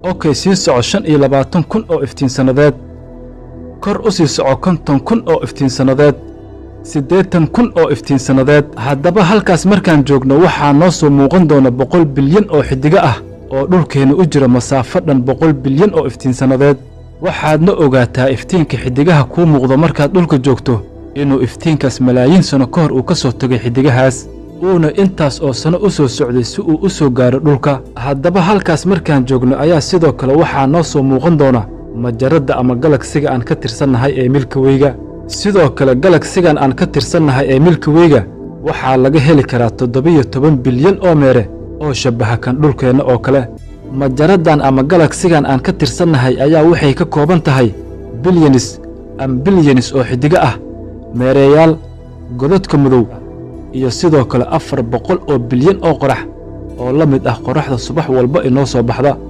Okay, sii soco 25,000 oo iftiin sannadeed. Kor u sii soco 50,000 oo iftiin sannadeed, 80,000 oo iftiin sannadeed. Haddaba halkaas markaan joogno, waxaa noo soo muuqan doona 100 bilyan oo xiddigo ah oo dhulkeenna u jira masaafo dhan 100 bilyan oo iftiin sannadeed. Waxaadna ogaataa iftiinka xiddigaha kuu muuqdo markaad dhulka joogto inuu iftiinkaas malaayiin sano ka hor uu ka soo tegay xiddigahaas, uuna intaas oo sano u soo socday si uu u soo gaaro dhulka. Haddaba halkaas markaan joogno ayaa sidoo kale waxaa noo soo muuqan doona majaradda ama galaksiga aan ka tirsannahay ee Milky Way-ga. Sidoo kale galaksigan aan ka tirsannahay ee Milky Way-ga waxaa laga heli karaa 17 bilyan oo meere oo shabbaha kan dhulkeenna oo kale. Majaraddan ama galaksigan aan ka tirsannahay ayaa waxay ka kooban tahay bilyanis am bilyanis oo xiddigo ah, meereeyaal, godadka madow iyo sidoo kale 400 oo bilyan oo qorax oo la mid ah qoraxda subax walba inoo soo baxda.